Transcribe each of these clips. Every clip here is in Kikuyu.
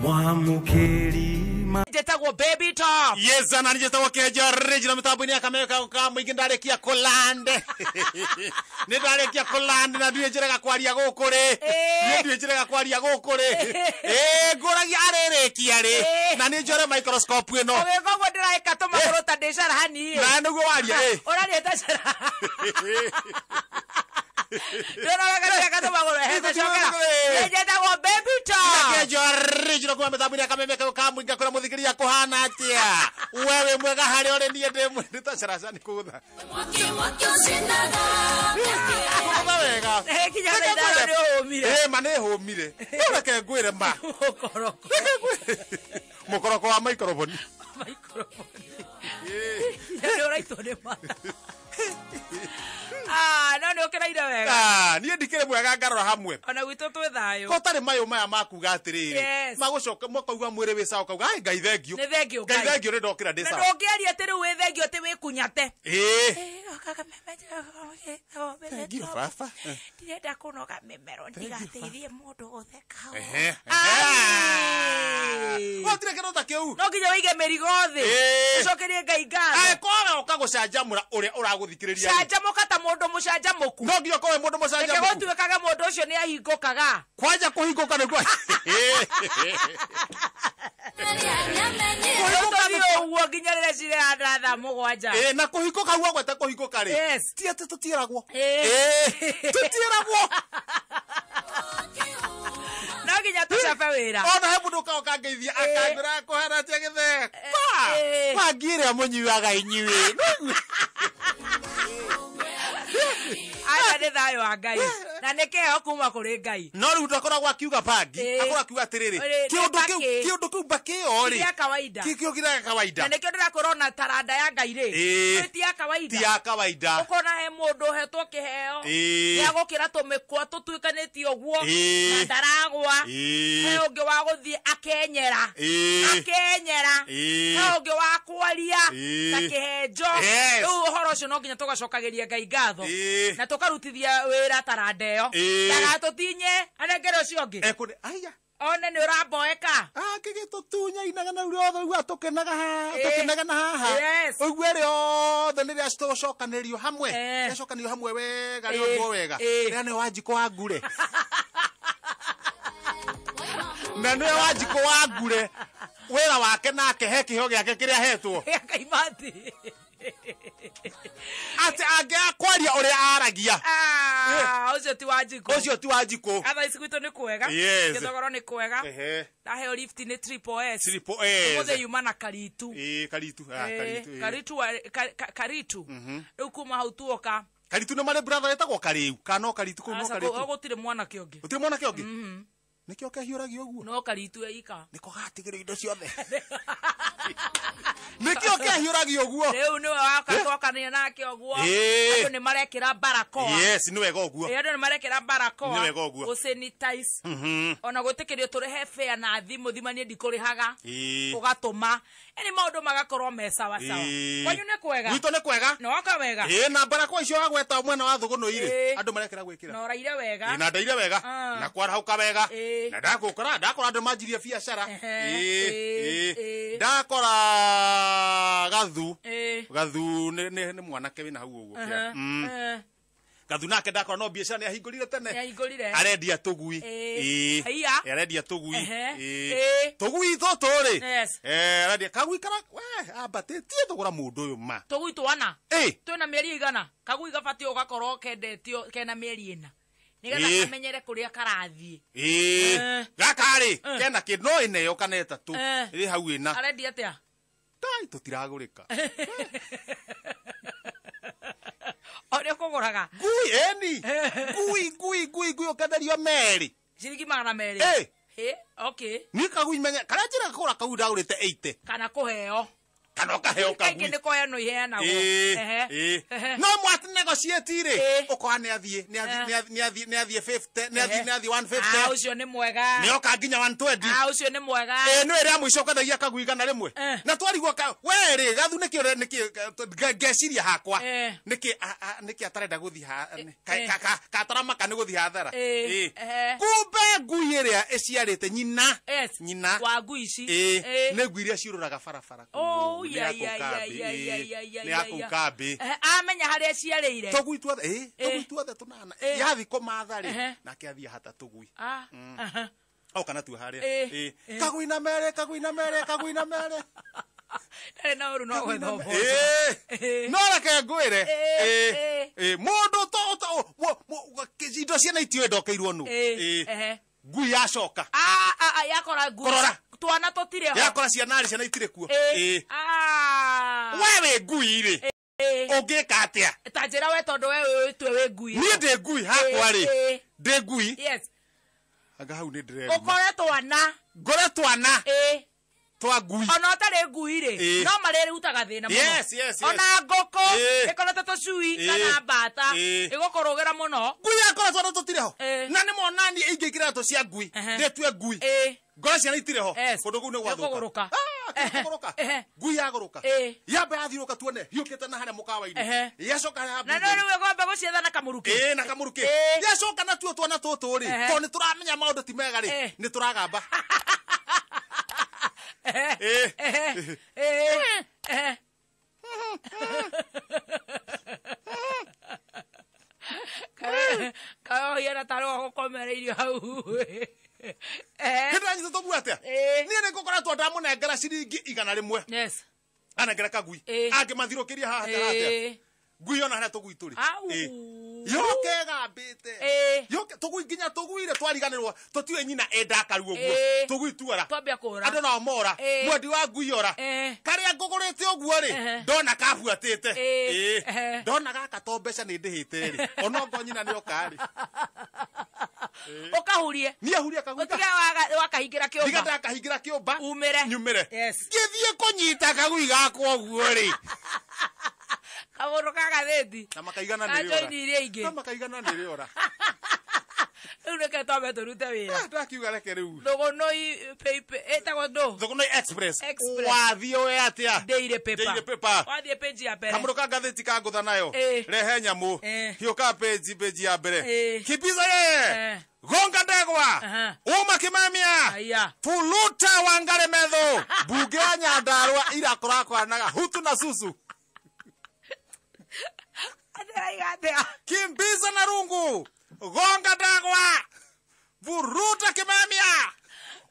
Mwamũkĩri Njĩtagwo Baby Top. Yes, na njĩtagwo Kĩenjo Original mĩtambo-inĩ ya kameme ka mũingĩ ndarĩkia kũland. Nĩ ndarĩkia kũland na ndirĩ njĩraga kwaria gũkũ rĩ. Niĩ ndirĩ njĩraga kwaria gũkũ rĩ. Ĩĩ ngũragia arĩrĩkia rĩ. Na nĩ njore microscope ĩno. Ũgĩka ũguo ndĩraĩka tũmagũrũ ta ndĩ carahani ĩ. Na nĩguo waria ĩ. Ũraria ta carahani. Ndĩrona tũmagũrũ hete cokera. Niĩ njĩtagwo Baby Top. Kĩenjo Original kuma mĩtambo-inĩ ya kameme ka mũingĩ kũrĩa mũthikĩrĩria kũhana atĩa. We wĩ mwega harĩa ũrĩ niĩ ndĩ mwega. Nĩ ta caracani kũgũtha. Kũgũtha wega. Kinya thaa ithano nĩ ũhũmire. Ĩ ma nĩ hũmire. Rĩu reke ngwĩre ma. Mũkoroko. Mũkoroko wa microphone. Microphone. Nĩ ũraitwo nĩ mata. Ah, no nĩ ũkĩraire wega. Ah, niĩ ndikĩrĩ mwega ngarora hamwe. Ona gwitũ twĩ thayũ. Ko tarĩ mayũ maya makuga atĩrĩrĩ. Yes. Magũcoka makauga mwĩrĩ wĩ sawa ũkauga ai Ngai thengio. Nĩ thengio Ngai Ngai. thengio nĩ ndokĩra ndĩ Na sawa. ndũngĩaria atĩ rĩu wĩ thengio atĩ wĩkunyate. Ĩĩ. Thengio baba. Ndirenda kũnoga mĩmero ndigateithie mũndũ gũtheka. Ehe. Ai. Gũtirĩ kĩndũ ta kĩu. No nginya wĩige mĩrigo thĩ. Ĩĩ. Ũcokerie Ngai ngatho. Angĩkorwo ũka gũcanjamũra ũrĩa ũragũthikĩrĩria. rĩ, Canjamũka ta mũndũ mũcanjamũku. No nginya ũkorwo wĩ mũndũ Reke mũcanjamũku. gũtuĩkage mũndũ ũcio nĩ ahingũkaga. Kwanja kũhingũka nĩguo. Tũthiĩ ũguo nginya rĩrĩa cirehanda thaa mũgwanja. Ĩĩ na kũhingũka hau wagweta kũhingũka rĩ. Yes. Ti atĩ tũtiĩragwo. Ĩĩ. Ĩĩ. Tũtiĩragwo. No nginya tũcabe wĩra. Ona he mũndũ ũkaga ũkangeithia akanjĩra kũhana atĩa gĩtheka. Ĩĩ. Bangi ĩrĩa mũnyuaga inyuĩ. Aya nĩ thayũ wa Ngai. Na nĩ kĩheo kuma kũrĩ Ngai. No rĩu ndakoragwo akiuga bangi, Ĩĩ. akoragwo akiuga atĩrĩrĩ, Ĩĩ, nĩ kĩũndũ kĩu mbakĩ. kĩũndũ kĩu mbakĩ ĩyo Ti rĩ. ya kawaida. Kĩo kĩrĩa kawaida. Na nĩkĩo ndĩrakwĩra ona taranda ya Ngai rĩ. Ĩĩ. Nĩ ti ya kawaida. Ti ya kawaida. Ũkona he mũndũ ũhetwo kĩheo. Ĩĩ. Gĩa gũkĩra tũmĩkwa tũtuĩkanĩtie ũguo. Ĩĩ. Na ndaragwa. Ĩĩ. He ũngĩ wa gũthiĩ akenyera. Ĩĩ. Akenyera. Ĩĩ. He ũngĩ wa kwaria. Ĩĩ. Ta kĩhenjo. Yes. Rĩu ũhoro ũcio no nginya tũgacokagĩria Ngai ngatho. Ĩĩ. Na tũkarutithia wĩra taranda ĩyo. Ĩĩ. Ndagatũtinye anengere ũcio ũngĩ. Ekũne aya. One nĩ ũramboeka. Angĩgĩtũtunya inegene rĩu rĩothe ũiguaga tũkenaga haha Ĩĩ. tũkĩnegena haha Yes. ũigue rĩothe nĩ rĩa tũcokanĩrio hamwe Eh. rĩacokanĩrio hamwe wega Ĩĩ. rĩombwo wega Ĩĩ. rĩa nĩwe Wanjikũ wa Ngure na nĩwe Wanjikũ wa Ngure wĩra wake nake he kĩheo gĩake kĩrĩa ahetwo Gĩa kaimati. atĩ angĩaga kwaria ũrĩa aragia Ah, ũcio ti Wanjikũ. ũcio ti Wanjikũ Atha ici gwitũ nĩ kwega. Yes. Gĩthogoro nĩ kwega. Ehe. Ndaheo lift nĩ Triple S. Triple S. Ũmũthĩ yuma na Karitu. Ĩĩ, Karitu ah, Ĩĩ, Karitu ĩĩ. Karitu Karitu. Rĩu kuma hau tuoka. Karitu nĩ marĩ brother wĩtagwo Karĩu kana no Karitu kũu no Aca, Karitu gũtirĩ mwanake ũngĩ. gũtirĩ mwanake ũngĩ nĩkĩo kehiũragia ũguo No Karitu eika. nĩko gatigĩrwo indo ciothe nĩkĩo kehiũragia ũguo Rĩu nĩwe waka twakania nake ũguo. Ĩĩ. Andũ nĩ marekĩra barakoa. Yes, nĩ wega ũguo Ĩĩ, andũ nĩ marekĩra barakoa. Nĩ wega ũguo. Gũ-sanitize. Ona gwĩtĩkĩrio tũrĩhe fare na thimũ thima niĩ ndikũrĩhaga. Ĩĩ. Ũgatũma. Yaani maũndũ magakorwo me sawa sawa. Ĩĩ. Kwanyu nĩ kwega. Gwitũ nĩ kwega Na waka wega. ĩĩ na barakoa icio wagweta mwena wa thũgũnũ irĩ Ĩĩ. andũ marekĩra gwĩkĩra Na ũraire wega. Ĩĩ, na ndaire wega Ah. na kwarahũka wega Ĩĩ. na ndakũkora ndakora andũ manjirie biacara Ehe. Ĩĩ, Ĩĩ, ĩĩ. ĩĩ. Ndakora gathu Ĩĩ. gathu nĩ mwanake wĩna hau ũguo Ehe. Ehe. Gathu nake ndakora no biacara nĩ ahingũrire tene Nĩ ahingũrire. arendia tũgui Ĩĩ. Ĩĩ. Haiya. Arendia tũgui Ehe. Ĩĩ. Ĩĩ. Tũgui tũtũ rĩ Yes. Arendia kagui kara we ambatĩtie thogora mũndũ ũyũ ma Tũgui twana. Ĩĩ. Twĩna mĩeri igana. Kagui gabatiĩ gũgakorwo kendetio kena mĩeri ĩna. Nĩgetha Ĩĩ. kamenyere kũrĩa karathiĩ. Ĩĩ. Eh. Gaka rĩ kena kĩndũ no ĩna ĩyo kana ĩtatũ Eh. ĩrĩ hau ĩna Arendia atĩa? Tai tũtiragũrĩka Ũrĩa ũkũgũraga. Ngui ĩni ngui ngui ngui ngui ũkenderio merĩ Ciringi 200. Ĩĩ. Ĩ, okay. Niĩ kagui menye karĩa njĩra kũgũra kagui ndagũrĩte 80 Kana kũheo. Kana ũkaheo Kaingĩ kagui. nĩ kũheanwo iheanagwo. Ĩĩ, Ehe. ĩĩ. Ehe. No mwati negotiate rĩ, Ĩĩ. ũkona nĩ athiĩ nĩ athiĩ Eh. nĩ athiĩ nĩ athiĩ nĩ athiĩ 50 nĩ athiĩ Ehe. nĩ athiĩ Ah, 150, ũcio nĩ mwega. nĩ oka nginya 120. Ah, ũcio nĩ mwega. Ĩĩ, nĩ ĩrĩa mũico ũkwendagia kagui igana rĩmwe. Eh. Na twarigwo ka we rĩ, gathu nĩkĩ nĩkĩ ngeciria hakwa Eh. nĩkĩ nĩkĩ atarenda gũthiĩ ha Eh. kataramaka nĩ gũthiĩ hathara. Eh. Ĩĩ. Ehe. Kumbe ngui ĩrĩa ĩciarĩte nyina, Yes. nyina Wa ngui ici. Ĩĩ, Ĩĩ. nĩ ngui iria ciũrũraga barabara kũu. Oh, Nĩ ya, ya kũu ya, ya, kambĩ, ya, ĩĩ, ya, ya, ya, nĩ ya ya, kũu ya. kambĩ. Ehe, amenya harĩa ciarĩire. Tũgui tuothe, ĩĩ, tũgui Ĩĩ. tuothe tũnana. Ĩĩ. Yathi kũmatha rĩ, Ehe. nake athiĩ hata tũgui. Ah, aha. Oka natuo harĩa. Ĩĩ. Ĩĩ. Ĩĩ. Kagui na mere, kagui na mere, kagui na mere. Ndarĩ na ũru no gwetha ũboco. Ĩĩ. Ĩĩ. No reke ngwĩre. Ĩĩ, Ĩĩ. ĩĩ. Ĩĩ, mũndũ indo ciana itiũĩ ndokeirwo nũ. Ĩĩ, Ĩĩ. ehe. Ngui yacoka. Ah, ah, ah, yakora ngui. Kũrora. Twana tũtirĩ ho. Yakora ciana rĩ, ciana itirĩ kuo. Ĩĩ. Ĩĩ. Ah. We wĩ ngui rĩ, Ĩĩ. ũngĩka atĩa? Ta njĩra we tondũ we wĩtue wĩ ngui. Niĩ ndĩ ngui hakwa rĩ, Ĩĩ. ndĩ ngui. Yes. Anga hau nĩ ndĩreruma. Ũkore twana. Ngore twana Ĩĩ. twa ngui. Ona ũtarĩ ngui rĩ, Ĩĩ. no marĩrutaga thĩna mũno. Yes, yes, yes. Ona ngũkũ Ĩĩ. ĩkorete tũcui Ĩĩ. kana mbata Ĩĩ. ĩgũkũrũgĩra mũno. Ngui yakora twana tũtirĩ ho. Ĩĩ. Na nĩ monani ingĩkĩra tũ cia ngui, Ehe. ndĩtue ngui. Ĩĩ. Ngore ciana itirĩ ho. Yes. Kũndũ kũu nĩ gwathũka. Nĩkũgũrũka. Ah, Ehe. kũgũrũka. Ehe. Ngui yagũrũka. Ĩĩ. Yamba yathiũrũka tuone hiũkĩte na harĩa mũkawa-inĩ. Ehe. Yacoka harĩa Na no rĩu ĩgomba gũcietha na kamũrukĩ. Ĩĩ, na kamũrukĩ. Ĩĩ. Yacoka natuo twana tũtũ rĩ, Ehe. tondũ nĩ tũramenya maũndũ ti mega rĩ, Ĩĩ. nĩ tũragamba. Ehe. Ĩĩ. Ehe. Ĩĩ. Ehe. Kawe ũhiana tarĩ gũkomereirio hau. Ehe. Hĩndĩ yanyita tũguo atĩa? Ĩĩ. Niĩ nĩ ngũkoretwo ndamũnengera ciringi 100. Yes. Anengera kagui. Ĩĩ. Angĩmathirũkĩria haha atĩa atĩa? Ĩĩ. Ngui ona harĩa tũgui tũrĩ. Au. Ĩĩ. Yoke ĩgambĩte. Ĩĩ. Yoke tũgui nginya tũguire twariganĩrwo tũtiũĩ nyina ĩ ndakaru ũguo. Ĩĩ. Tũgui tuora. Twambia kũra. Andũ nao mora. Ĩĩ. Mwendi wa ngui ora. Ĩĩ. Karĩa ngũgũrĩte ũguo rĩ, Ehe. ndona kabuatĩte. Ĩĩ. Ĩĩ. Ehe. Ndona gaka to mbeca nĩ ndĩhĩte rĩ. Onongo nyina nĩ oka rĩ. Ũkahurie. Niĩ huria kagui. Ũtige wakahingĩra Ndiga kĩũmba. ndakahingĩra kĩũmba. Umĩre. Nyumĩre. Yes. Ngĩthiĩ kũnyita kagui gakwa ũguo rĩ. Kamũndũ ka gathĩti. Na makaigana Ka nĩ rĩora. joini iria ingĩ. Na makaigana nĩ rĩora. Rĩu reke twambe tũrute wĩra. Ndakiuga reke rĩu. Thũgũnũi paper ĩtagwo ndũ? Thũgũnũi Express. Express. Wathiĩ ũe atĩa? Daily paper. Daily paper. Wathiĩ page ya mbere. Kamũndũ ka ngathĩti ka ngũtha nayo. Ĩĩ. Rehe nyamũ. Ĩĩ. Hiũka page page ya mbere. Ĩĩ. Kimbiza yeye. Eh. Gonga ndegwa. Aha. Uma kimamia. Aya. Fuluta Wangari Methu. Mbunge ya Nyandarua irakorakoranaga hutu na susu. Atĩraiga atĩa? Kimbiza na rungu. Gonga ndegwa. Vuruta kimamia.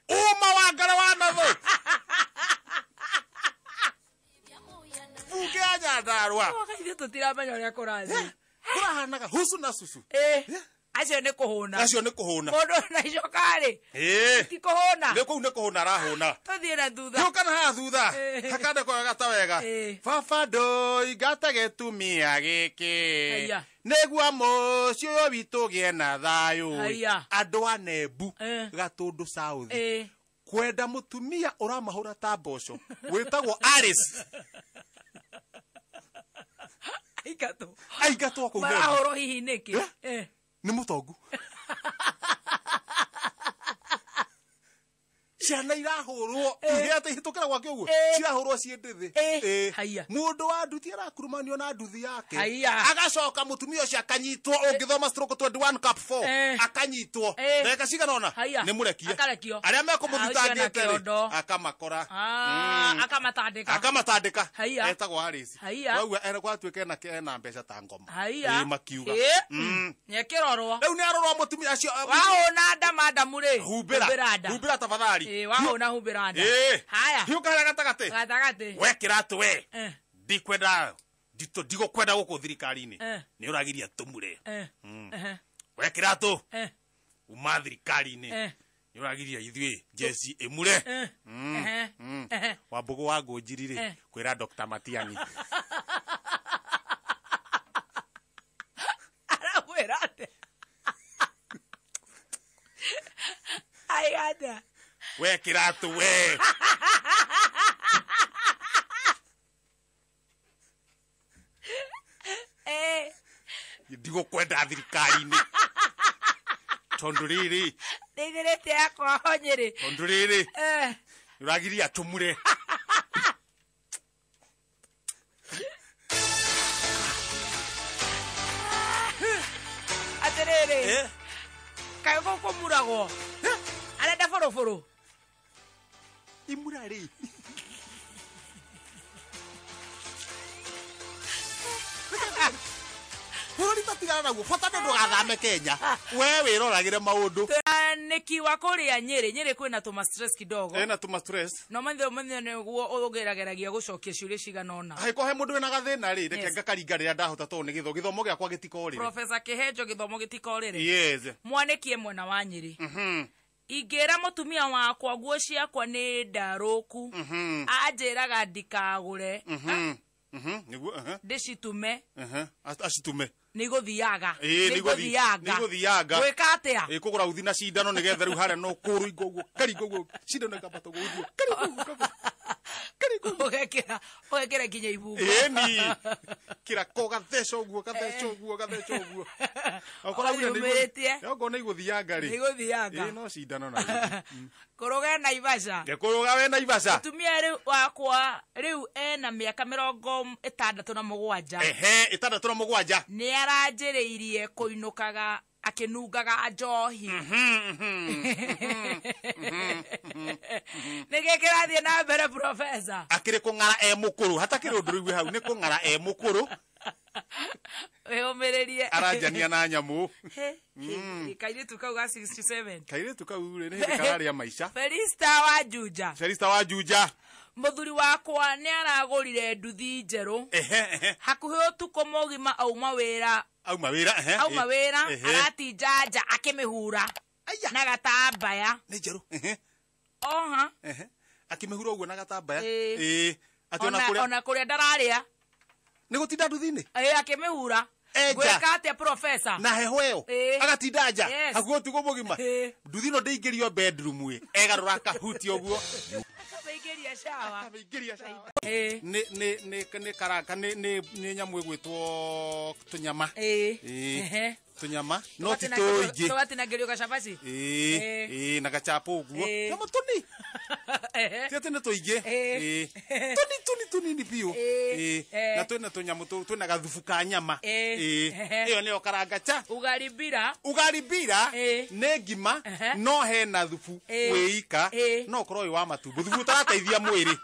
Uma Wangari wa Methu. Mbunge ya Nyandarua. Waka ithuĩ tũtiramenya ũrĩa kũrathiĩ. Kũrahanaga husu na susu. Ĩĩ. Acio nĩ kũhũna. Acio nĩ kũhũna. Mũndũ na icoka rĩ. Ĩĩ. Ti kũhũna. Nĩ kũu nĩ kũhũna arahũna. Tũthiĩ na thutha. Gĩũka na haha thutha. Ĩĩ. Hakande kwega ta wega. Ĩĩ. Baba ndũingata gĩtumia gĩkĩ. Haiya. Nĩguo mũciĩ ũyũ witũ ũgĩe na thayũ. Haiya. Andũ a Nembu Ĩĩ. Gatũndũ South. Ĩĩ. Kwenda mũtumia ũramahũra ta mboco wĩtagwo Alice Aingatwo. aingatwo kũu Nembu. Marahũrwo hihi nĩkĩ? Eh? Ĩĩ. Nĩ mũtongu. Ciana irahũrwo ihĩate ihĩtũkĩra gwake ũguo Ĩĩ. cirahũrwo ciĩ ndĩthĩ. Ĩĩ. Ĩĩ. Haiya. Mũndũ wa nduthi arakurumanio na nduthi yake. Haiya. Agacoka mũtumia ũcio akanyitwo ũngĩthoma stroke 21 cap 4 Ĩĩ. akanyitwo Ĩĩ. ndagĩka cigana ũna Haiya. nĩ mũrekie. Akarekio. Arĩa Ah, ũcio ena mekũmũthitangĩte rĩ kĩondo. akamakora. Ah, akamatandĩka. Akamatandĩka. Haiya. Etagwo Alice. Haiya. Wauga gwatuĩka ena mbeca ta ngoma. Haiya. Ĩĩ, makiuga. Ĩĩ. Mm. Nĩekĩrorwo. Rĩu nĩ arorwo mũtumia acio Wahũna nda mandamu rĩ. humbĩra Humbĩra nda. humbĩra tafadhali. Ĩĩ, wahũna humbĩra nda. Ĩĩ. Haya. Hiũka harĩa gatagatĩ. Gatagatĩ. We kĩratũ we. Eh. Ndikwenda ndigũkwenda gũkũ thirikari-inĩ. Eh. Nĩ ũragiria tũmure. Eh. Ehe. We kĩratũ Eh. uma thirikari-inĩ. Eh. Nĩ ũragiria ithuĩ jeci ĩmure. Eh. Ehe. Ehe. Wambũgũ wa Ngũnjiri rĩ Eh. kwĩra Dr. Matiang'i. Aramwĩra atĩa? Aiga atĩa? We kĩratũ we. Ndigũkwenda thirikari-inĩ. Tondũ rĩrĩ, Nĩithĩrĩtie yakwa ho Nyĩrĩ. tondũ rĩrĩ, Eh. nĩũragiria tũmure. Atĩrĩrĩ. Eh? Kaĩ gũkũ kũmuragwo? Arenda bũrũbũrũ. Imura rĩ. Bũrũri tatigana naguo, bata nĩ ndũgathame Kenya. We wĩroragĩre maũndũ. Nĩki wa kũrĩa Nyĩrĩ, Nyĩrĩ kwĩna tũma stress kidogo. Ena tũma stress. No mathe ũmenye nĩguo ũgerageragia gũcokia ciũria cigana ũna. Angĩkorwo he mũndũ wĩna gathĩna rĩ, reke Yes. ngakaringa rĩrĩa ndahota tondũ nĩ gĩthomo gĩthomo gĩakwa gĩtikorĩre. Profesa Kĩhenjo gĩthomo gĩtikorĩre. Yes. Mwanĩkie mwena wa Nyĩrĩ. Mhm. Ingĩra mũtumia wakwa nguo ciakwa nĩ ndarũku. Anjĩraga ndikagũre. Mhm. Mhm. Nĩguo, aha. Ndĩcitume. Aha. Acitume. Nĩigũthianga. Ĩĩ, Nĩigũthianga. nĩigũthianga. Gwĩka atĩa? Ĩ kũgũra uthi na cindano nĩgetha rĩu harĩa no kũrũingo ũguo karingo ũguo cindano ĩkambata ũguo ũguo karingo ũguo karingo ũguo. Ũgekĩra ũgekĩra nginya ibungo. Ĩni kĩrako gatheca ũguo gatheca ũguo gatheca ũguo. Okorwo augire nĩ igũ- Ũyumĩrĩtie. Okorwo nĩ igũthianga rĩ. Nĩigũthianga. Ĩ no cindano na uthi. Kũrũga Naivasha. Kũrũga we Naivasha. Mũtumia rĩu wakwa rĩu ena mĩaka 67. Ehe, 67. Nĩ aranjĩrĩirie kũinũkaga akĩnungaga njohi. Nĩkĩ kĩrathiĩ na mbere profesa? Akĩrĩ kũng'ara e mũkũrũ hatakĩrĩ ũndũ rĩu hau nĩ kũng'ara e mũkũrũ Wĩyũmĩrĩrie. aranjania na nyamũ. Kairĩtu kau ga 67. Kairĩtu kau rĩ nĩ hĩndĩ kararĩa maica. Felista wa Juja. Felista wa Juja. Mũthuri wakwa nĩ aragũrire nduthi njerũ. Ehe, ehe. Hakuhĩ ũtukũ mũgima auma wĩra Auma wĩra, ehe. auma wĩra Ehe. aratinja nja akĩmĩhura Aya. na gatambaya. Nĩ njerũ. Ehe, Oha. ehe. Akĩmĩhura ũguo na gatambaya. Ĩĩ. Ĩĩ. Atĩ ona Ona kũrĩa ona kũrĩa ndararĩa. nĩ gũtinda nduthi-inĩ. Ĩĩ akĩmĩhura. Enja. Gwĩka atĩa profesa? Na heho ĩyo Ĩĩ. agatinda nja Yes. hakuhĩ ũtukũ mũgima. Ĩĩ. Nduthi ĩno ndĩingĩrio bedroom ĩ. Egarũra akahutia ũguo. Akamĩingĩria shower. Akamĩingĩria shower. Ĩĩ. Nĩ nĩ nĩ nĩ karanga nĩ nĩ nĩ nyamũ ĩgwĩtwo tũnyama. Ĩĩ. Ĩĩ. Ehe. Tũnyama no ti tũingĩ. Tũgatinangĩrio gacabaci. Ĩĩ. Ĩĩ. Ĩĩ na gachapo ũguo. Ĩĩ. Nyamũ tũni. Ehe. Ti atĩ nĩ tũingĩ. Ĩĩ. Ĩĩ. Tũni tũni tũnini biũ. Ĩĩ. Ĩĩ. Ĩĩ. Na twĩna tũnyamũ twĩna gathubu ka nyama. Ĩĩ. Ĩĩ. Ehe. Ĩyo nĩyo karanga cha. Ugali bira. Ugali bira Ĩĩ. nĩ ngima Ehe. no hena thubu Ĩĩ. wĩika Ĩĩ. no ũkorwo wĩ wa matumbo thubu ũtarateithia mwĩrĩ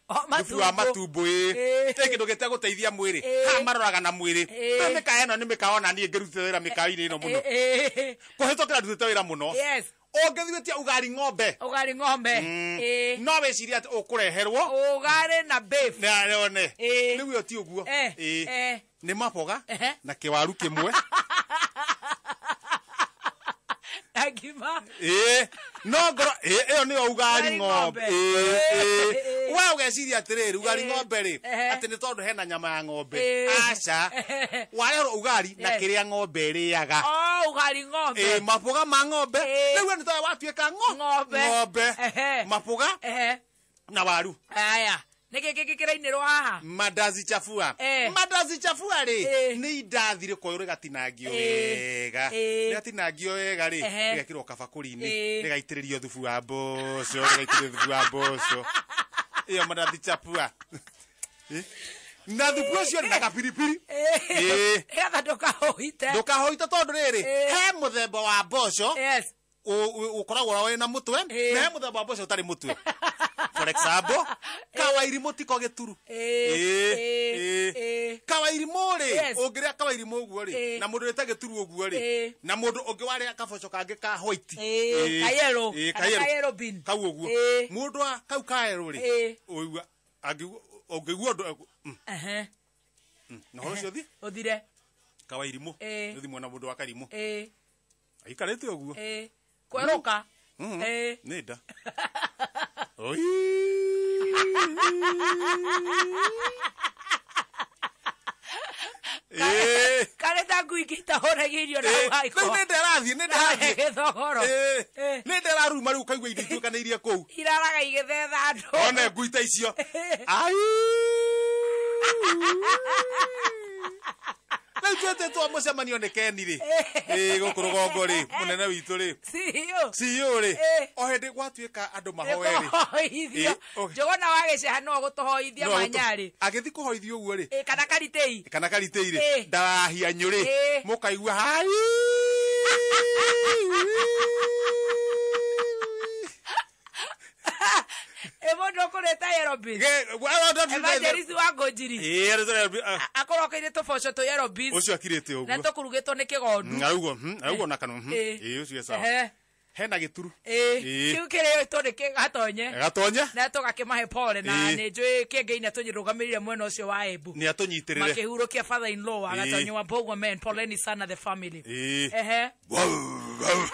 O, thubu wa matumbo ĩĩ Ĩĩ. ĩ kĩndũ gĩtegũteithia mwĩrĩ Ĩĩ. haha maroraga na mwĩrĩ Ĩĩ. Rĩu mĩkawa ĩno nĩ mĩkawa ona niĩ ngĩrutĩte wĩra mĩkawa-inĩ ĩno mũno Ĩĩ. kũhĩtũkĩra ndutĩte wĩra mũno Yes. ũngĩthiĩ ugali ng'ombe Ugali ng'ombe. Ĩĩ. no wĩcirie atĩ ũkũreherwo Ugali na beef. nĩarone Ĩĩ. rĩu ĩyo ti ũguo Eh, Ĩĩ. eh. nĩ maboga Ehe. na kĩwaru kĩmwe Na ngima. Ĩĩ. No ngoro ĩĩ, ĩyo nĩyo ugali Ugali ng'ombe ng'ombe. Ĩĩ, ĩĩ. Ĩĩ. We ũgeciria atĩrĩrĩ ugali Ĩĩ. ng'ombe rĩ Ehe. atĩ nĩ tondũ hena nyama ya ng'ombe Ĩĩ. aca wareherwo ugali na Yes. kĩrĩa ng'ombe ĩrĩaga Oh, ugali ng'ombe. Ĩĩ, maboga ma ng'ombe Ĩĩ. rĩu we nĩ tawe watuĩka Ng'ombe. ng'ombe Ehe. maboga Ehe. na waru Aya. Nĩkĩ kĩngĩ kĩrainĩrwo haha? mandazi chafua Eh. mandazi chafua rĩ Eh. nĩ indathi rĩkoywo rĩgatinangio Eh. wega Eh. rĩgatinangio wega rĩ Ehe. rĩgekĩrwo kabakũri-inĩ Eh. rĩgaitĩrĩrio thubu wa mboco rĩgaitĩrĩrio thubu wa mboco ĩyo mandazi chafua Eh. Na thubu ũcio rĩ na gabiribiri Ĩĩ. Nĩgetha ndũkahũite. Ndũkahoita tondũ rĩrĩ Eh. he mũthemba wa mboco Yes. ũkoragwo wĩna mũtwe Eh. na he mũthemba wa mboco ũtarĩ mũtwe for example kawairimũ tiko gĩturu Ĩĩ. Ĩĩ, Ĩĩ. ĩĩ. Ĩĩ. Kawairimũ rĩ Yes. ũngĩrĩa kawairimũ ũguo rĩ Ĩĩ. na mũndũ wĩta gĩturu ũguo rĩ Ĩĩ. na mũndũ ũngĩ warĩa kaboco kangĩ ka white Ĩĩ, Ĩĩ. ka yellow. Ĩĩ, Kana ka ka yellow. yellow bean. Kau ũguo Ĩĩ. mũndũ wa kau ka yellow rĩ Ĩĩ. ũigua ũngĩigua ũndũ Ehe. na ũhoro ũcio thi Ũthire. kawairimũ Ĩĩ. ũthimwo na mũndũ wa karimũ Ĩĩ. aikarĩte ũguo Ĩĩ. Kwerũka. Ĩĩ. nĩ nda Oi. Ĩĩ. Karĩ ta ngui ingĩtahũragia irio na Ĩĩ. waiko. Rĩu nĩ nda ĩrathiĩ nĩ nda ĩrathiĩ Gĩthogoro. Ĩĩ. Ĩĩ. Nĩ nda ĩraruma rĩu ũkaigua irio ituĩkanĩirie kũu Iraraga igĩthetha andũ. one ngui ta icio Ai. Rĩu twĩtĩtwo mũcemanio nĩ Keni rĩ. Ĩĩ gũkũ rũgongo rĩ, mũnene witũ rĩ. CEO. CEO rĩ. Ĩ. O hĩndĩ gwatuĩka andũ mahoe rĩ. Nĩkũhoithio. Ĩ, okay. Njũgũna wa gĩceha no gũtũhoithia No, manyarĩ. Agĩthiĩ kũhoithio ũguo rĩ. Ĩ, kana karitei. Kana karitei rĩ. Ĩ. Ndarahia nyũrĩ. Ĩ. Mũkaigua hai. Ĩ mũndũ ũkũrĩte yellow beans. Evangelist wa Ngũnjiri. Ĩ, arĩ- Akorokeire tũboco tũ yellow beans. ũcio akirĩte Na ũguo. tũkurugĩtwo nĩ kĩgondu. Araugo, araugo na kanua. Ĩ. Ĩ, ũcio sawa. Ehe. Hena gĩturu. Ĩ. Ĩ. Kĩu kĩrĩtwo nĩ gatonye. Gatonye. Na tũgakĩmahe pole na Ĩ. nĩ njũĩ kĩengei nĩ atũrũgamĩrĩire mwena ũcio wa Embu. Nĩ atũnyitĩrĩre. Makĩhurũkia father in law Ĩ. agatonye wa Mbũgua men poleni sana the family. Ĩ. Ehe. Wow, wow.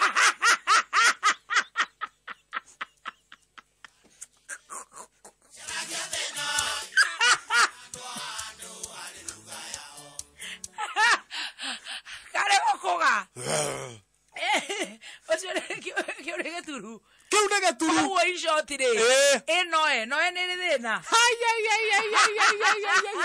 Karĩ gũkũga. Ũcio nĩ kĩu nĩ gĩturu. Kĩu nĩ gĩturu. Ũguo in short rĩ. Ĩ. Ĩ noe, noe nĩ ĩrĩ thĩna. Hai, ai, ai, ai, ai, ai, ai, ai, ai.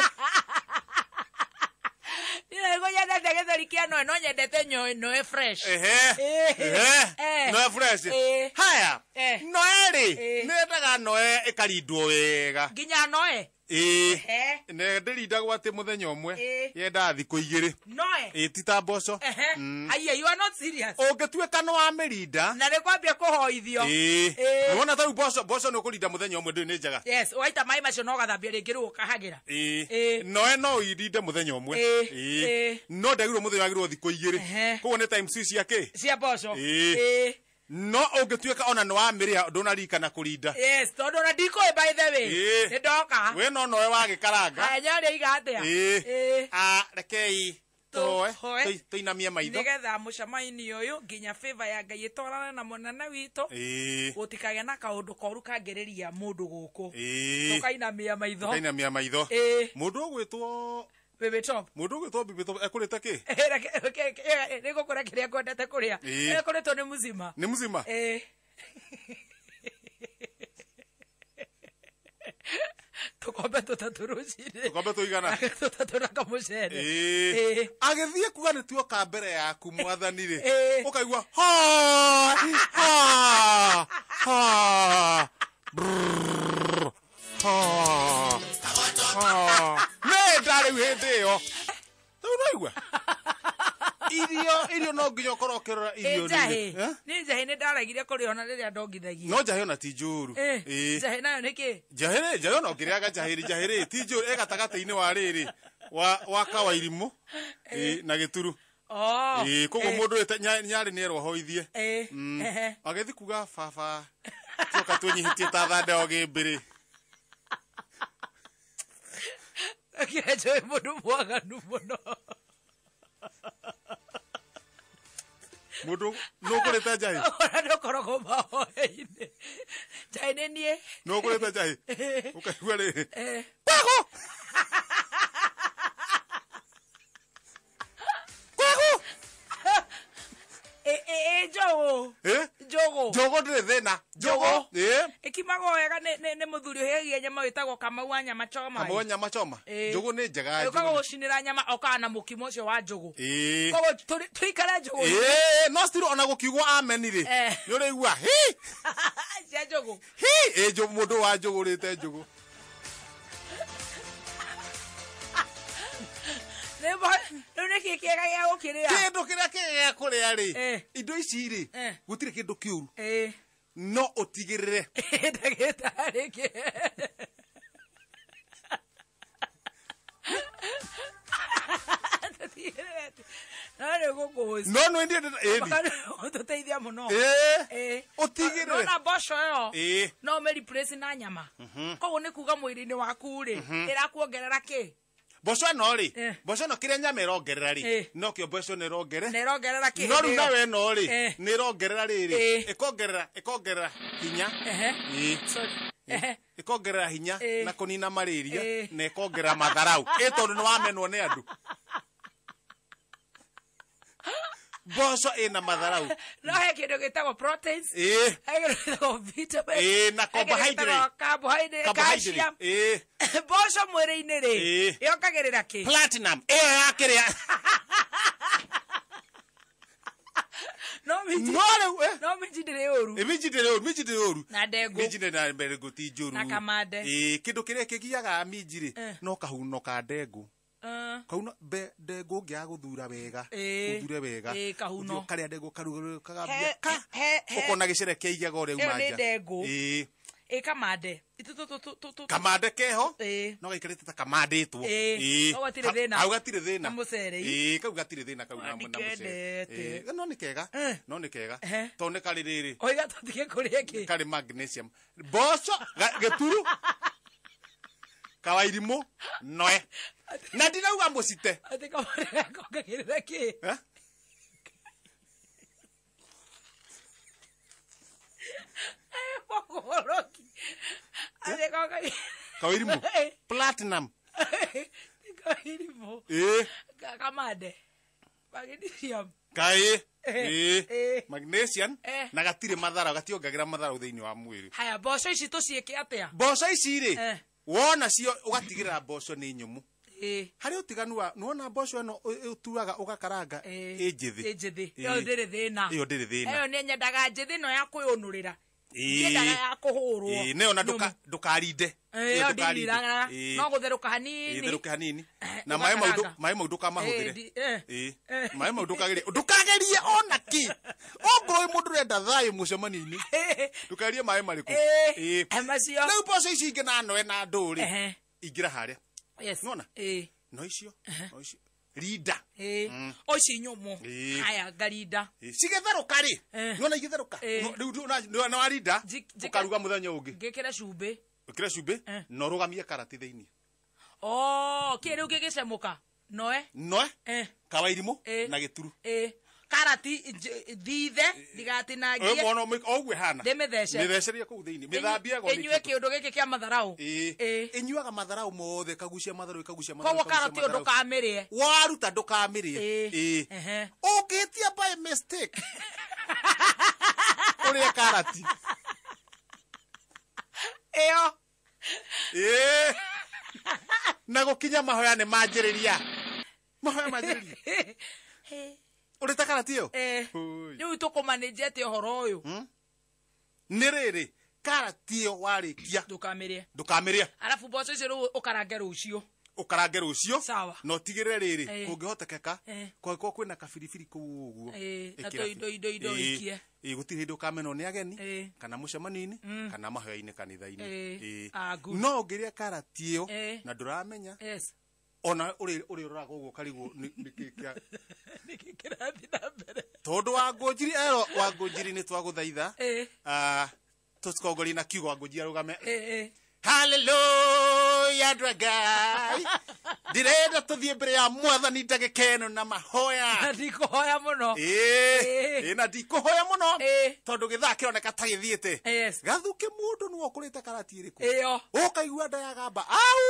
Niĩ nĩguo nyendete gĩtheri kĩa noe, no nyendete noe fresh. Ehe. Ĩ. Ehe. Eh. Noe fresh. Ĩ. Haya. Eh. Noe rĩ, Ĩ. nĩ yendaga noe ĩkarindwo wega. Nginya noe. Ĩ. Ehe. Ne ndĩrindagwo atĩ mũthenya ũmwe. Ĩ. Yendaga thikũ igĩrĩ. Noe. Ĩ ti ta mboco. Ehe. Aiya, you are not serious. Ũngĩtuĩka nĩ wamĩrinda. Na nĩ kwambia kũhoithio. Ĩ. Ĩ. Nĩwona ta rĩu mboco, mboco nĩ ũkũrinda mũthenya ũmwe ndũĩ nĩ njega. Yes, waita maĩ macio no ũgathambia rĩngĩ rĩu ũkahagĩra. Ĩ. Ĩ. Noe no ũirinde mũthenya ũmwe. Ĩ. Ĩ. Ĩ. No ndagĩrĩirwo mũthenya wagĩrĩirwo thikũ igĩrĩ. Ehe. Koguo nĩ times cia kĩ? Cia mboco. Ĩ. Ĩ. No ũngĩtuĩka ona nĩ wamĩrĩa ndũnarikana kũrinda. Yes, tondũ ona ndikũĩ by the way. Ĩ. Nĩ ndoka. We no noe wagĩkaranga. Haya nyaria iga atĩa? Ĩ. Ĩ. Ah, rekei tũhoe Tũhoe. tũinamie maitho. Nĩgetha mũcemainĩ ũyũ nginya favor ya Ngai ĩtwarane na mũnene witũ. Ĩ. Gũtikagĩa na kaũndũ koru kangĩrĩria mũndũ gũkũ. Ĩ. Tũkainamia maitho. Tũkainamia maitho. Ĩ. Mũndũ ũgwĩtwo Baby top. mũndũ ũgwĩtwo Bibi Top ekũrĩte kĩ? Nĩ gũkũrĩa kĩrĩa ngwendete kũrĩa. Ĩ. Ekũrĩtwo nĩ mũcima. Nĩ mũcima? Ĩ. Tũkombe tũtatũ rũcinĩ. Tũkombe tũigana? Tũtatũ na kamũcere. Ĩ. Ĩ. Agĩthiĩ kuga nĩ tuoka mbere yaku mwathani rĩ. Ĩ. Ũkaigua ha ha ha brrr, ha ha. Nĩ nda rĩu hĩndĩ ĩyo. Rĩu ũraigua? Irio no nginya ũkorwo ũkĩrora irio Ĩ njahĩ. rĩrĩ. Eh? Nĩ njahĩ nĩ ndaregire kũrĩa ona rĩrĩa ndongithagia. No njahĩ ona ti njũru. Ĩ. Ĩ. Njahĩ nayo nĩ kĩ? Njahĩ rĩ, njahĩ ona ũngĩrĩaga njahĩ rĩ, njahĩ rĩ, ti njũru, ĩ gatagatĩ-inĩ wa rĩrĩ, wa kawairimũ, ĩ, na gĩturu. Oh. Ĩ, koguo Ĩ. mũndũ wĩte nyarĩ nĩerwo ahoithie. Ĩ. Ehe. Agĩthiĩ kuga baba, tuoka twĩnyihĩtie ta thanda o gĩmbĩrĩ. Kĩrĩa njũĩ mũndũ mwaganu mũno. Mũndũ nũ ũkũrĩte njahĩ? Ona ndũkoragwo mahoya-inĩ. Njahĩ nĩ niĩ. Nũ ũkũrĩte njahĩ? Ũkaigua rĩrĩ. Ĩ. Kwago! Kwago! Ĩ, ĩ, ĩ, njũgũ. Ĩ? Njũgũ. Njũgũ ndĩrĩ thĩna. Njũgũ. Ĩ? Ĩkimagwo wega nĩ mũthuri ũhĩhagia nyama wĩtagwo Kamau wa nyama choma. Kamau wa nyama choma. Ĩ. Njũgũ nĩ njega. Ũkaga njũgũ nĩ- gũcinĩra nyama okaga na mũkimo ũcio wa njũgũ. Ĩ. Koguo tũikare njũgũ. Ĩ, no still ona gũkiugwo amen rĩ. Eh. Nĩ ũraigua hi Cia njũgũ. hi ĩ mũndũ wa njũgũ rĩte njũgũ. Rĩu nĩkĩ kĩega gĩa gũkĩrĩa? Kĩndũ kĩrĩa kĩega gĩa kũrĩa rĩ, Eh. indo ici rĩ, Eh. gũtirĩ kĩndũ kĩũru. Ĩ. No ũtigĩrĩre. Ndagĩtarĩ kĩ? Tũtigĩrĩre atĩ- No nĩ gũkũhũcia. No nĩ ndiĩ ĩni. Ũtũteithia mũno. Ĩ. Ĩ. Ũtigĩrĩre. Nona mboco ĩyo. Ĩ. No ũmĩ replace na nyama. Koguo nĩ kuga mwĩrĩ-inĩ waku rĩ, ĩrakuongerera kĩ? Mboco ĩno rĩ, Eh. mboco ĩno kĩrĩa nyama ĩrongerera rĩ, Eh. nokĩo mboco ĩno ĩrongere. Na ĩrongerera kĩ? No rĩu hĩndĩ ĩyo? nawe ĩno rĩ, Eh. nĩ ĩrongerera rĩrĩ, Eh. ĩkongerera hinya. Ehe. Ĩ. Sorry. Ehe. Ĩkongerera hinya Eh. na kũnina malaria Eh. na ĩkongerera matharau. Ĩ tondũ nĩ wamenwo nĩ andũ. Mboco ĩna matharau. No he kĩndũ gĩtagwo proteins. Ĩĩ. He kĩndũ gĩtagwo vitamin. Ĩĩ, na He kĩndũ gĩtagwo carbohydrate. carbohydrate, Carbohydrate. calcium. Ĩĩ. Mboco mwĩrĩ-inĩ rĩ, Ĩĩ. yongagĩrĩra kĩ? Platinum ĩyo ya kĩrĩa. No minji, No rĩu no minji ndĩrĩ ũru. Ĩ, minji ndĩrĩ ũru, minji ndĩrĩ ũru. Na ndengũ. Minji na ndengũ ti njũru. Na kamande. Ĩĩ, kĩndũ kĩrĩa kĩgiaga minji rĩ, Eh. no kahuno ka ndengũ. Kahuno ndengũ ũngĩaga gũthura wega, Ĩĩ. ũthure wega. Ĩĩ, kahuno. Ũthiĩ ũkarĩa ndengũ karuga kagambia He- ka. he- Ũkona gĩcere kĩa igego ũrĩa Ĩyo uma nĩ nja. ndengũ. Ĩĩ. Ĩ kamande. Itu Kamande keho. Ĩĩ. No gaikarĩte ta kamandĩtwo. Ĩĩ. Ĩĩ. Kau gatirĩ thĩna. Hau gatirĩ thĩna. Na mũcere. Ĩĩ, kau gatirĩ thĩna kau na Na na mũcere. ndikendete. Ĩĩ, no nĩ kega. Eh. No nĩ kega. Ehe. Tondũ nĩ karĩ rĩrĩ. Oiga tũtige kũrĩa kĩ? Karĩ magnesium. Mboco gĩturu. Kawairimũ noe. Na ndirauga mũcite. Atĩ kamande gakongagĩrĩra kĩ? Eh? Mũgũrũki. Atĩ kongagĩrĩra. Kawairimũ. Platinum. Kawairimũ. Ĩĩ. Kamande. Magnesium. Kaĩ. Eh, Ĩĩ. eh. Magnesium. Eh. Na gatirĩ mathara, gationgagĩra matharau thĩinĩ wa mwĩrĩ. Haya, mboco ici tũciĩke atĩa? Mboco ici rĩ, Eh. wona cio ũgatigĩrĩra mboco nĩ nyũmũ. Ĩĩ. Harĩ ũtiganu wa nĩwona mboco ĩno ũtuaga ũgakaranga Ĩĩ. ĩ njĩthĩ. Ĩ njĩthĩ. Ĩĩ. Ĩyo ndĩrĩ thĩna. Ĩyo ndĩrĩ thĩna. Ĩyo nĩ nyendaga njĩthĩ ĩno ya kwĩũnũrĩra. Ĩĩ. Ndiendaga ya kũhũrwo. Ĩĩ, nĩyo na Nyũmũ. ndũkarinde. Ĩyo Ĩyo ndũkarinde. ndiniraga. Ĩĩ. No gũtherũka Ĩĩ, hanini. therũke hanini. Eh, Na maĩ mau ũgakaranga. maĩ mau ndũkamahũthĩre. Ĩĩ, eh. Ĩĩ. Eh. Maĩ mau ndũkagerie. Ndũkagerie ona kĩ. Ongorwo wĩ mũndũ ũrenda thayũ mũcemanio-inĩ. Ndũkagerie maĩ marĩkũ. Ĩĩ. Ĩĩ. Macio. Rĩu mboco ici ingĩ na noe na ndũ rĩ. Ehe. Ingĩra harĩa. Yes. Nĩwona? Ĩĩ. No icio. No icio. Rinda. Ĩĩ. O ici nyũmũ. Ĩĩ. Haya, ngarinda. Ĩĩ, cigĩtherũka rĩ. Eh. Nĩwona igĩtherũka. Ĩĩ. Rĩu nĩ warinda. Ũkaruga mũthenya ũngĩ. Ngĩkĩre cumbĩ. Ĩkĩra cumbĩ Eh. na ũrũgamie karati thĩinĩ. Oh, kĩ rĩu gĩgĩcemũka? Noe? Noe. Eh. Kawairimũ Ĩĩ. na gĩturu. Ĩĩ. Karati thithe ndigatinangie. Ũyũ mwana o ũguo ĩhana. Ndĩmĩthece. Mĩthecerie kũu thĩinĩ. Mĩthambie go Ĩnyue kĩũndũ gĩkĩ kĩa matharau. Ĩĩ. Ĩĩ. Ĩnyuaga matharau mothe, ĩkagucia matharau, ĩkagucia matharau. Koguo ĩkagucia karati ũyũ matharau. ndũkamĩrĩe. Waruta ndũkamĩrĩe. Ĩĩ. Ĩĩ. Ehe. Ũngĩtia by mistake. Ũrĩe karati. Ĩyo. Ĩĩ. Na gũkinya mahoya nĩ manjĩrĩria. Mahoya manjĩrĩria. Ũrĩte karati ĩyo? Ĩĩ. Hũi. Rĩu tũkũmanĩnjia atĩa ũhoro ũyũ? Nĩ rĩrĩ, karati ĩyo warĩkia Ndũkamĩrĩe. ndũkamĩrĩe. Arabu mboco icio rĩu ũkarange rũciũ. Ũkarange rũciũ. Sawa. Na ũtigĩrĩre rĩrĩ, Ĩĩ. kũngĩhotekeka, Ĩĩ. kũngĩkorwo kwĩna kabiribiri kũu ũguo. Ĩĩ, na ĩkĩra tũindo indo indo Ĩĩ. ikie. Ĩĩ, gũtirĩ hĩndĩ ũkamenwo nĩ ageni, Ĩĩ. kana mũcemanio-inĩ, kana mahoya-inĩ kanitha-inĩ. Ĩĩ. Ĩĩ. Ah, good. No ũngĩrĩa karati ĩyo Ĩĩ. na ndũramenya, Yes. ona ũrĩ ũroraga ũguo ũkarigwo nĩ kĩĩ kĩa Nĩkĩ kĩrathiĩ na mbere? tondũ Wangũnjiri ero Wangũnjiri nĩ twagũthaitha. Ĩĩ. Ah, tũcikongorie na kiugo Wangũnjiri arũgame. Ĩĩ, ĩĩ. Hallelujah, andũ a Ngai. Ndĩrenda tũthiĩ mbere ya mwathani ndagĩka ĩno na mahoya. Na ndikũhoya mũno. Ĩĩ, Ĩĩ. ĩĩ, na ndikũhoya mũno Ĩĩ. tondũ gĩthaa kĩroneka ta gĩthiĩte. Yes. Gathuke mũndũ nĩwe ũkũrĩte karati ĩrĩkũ. Ĩyo. Ũkaigua nda yagamba au.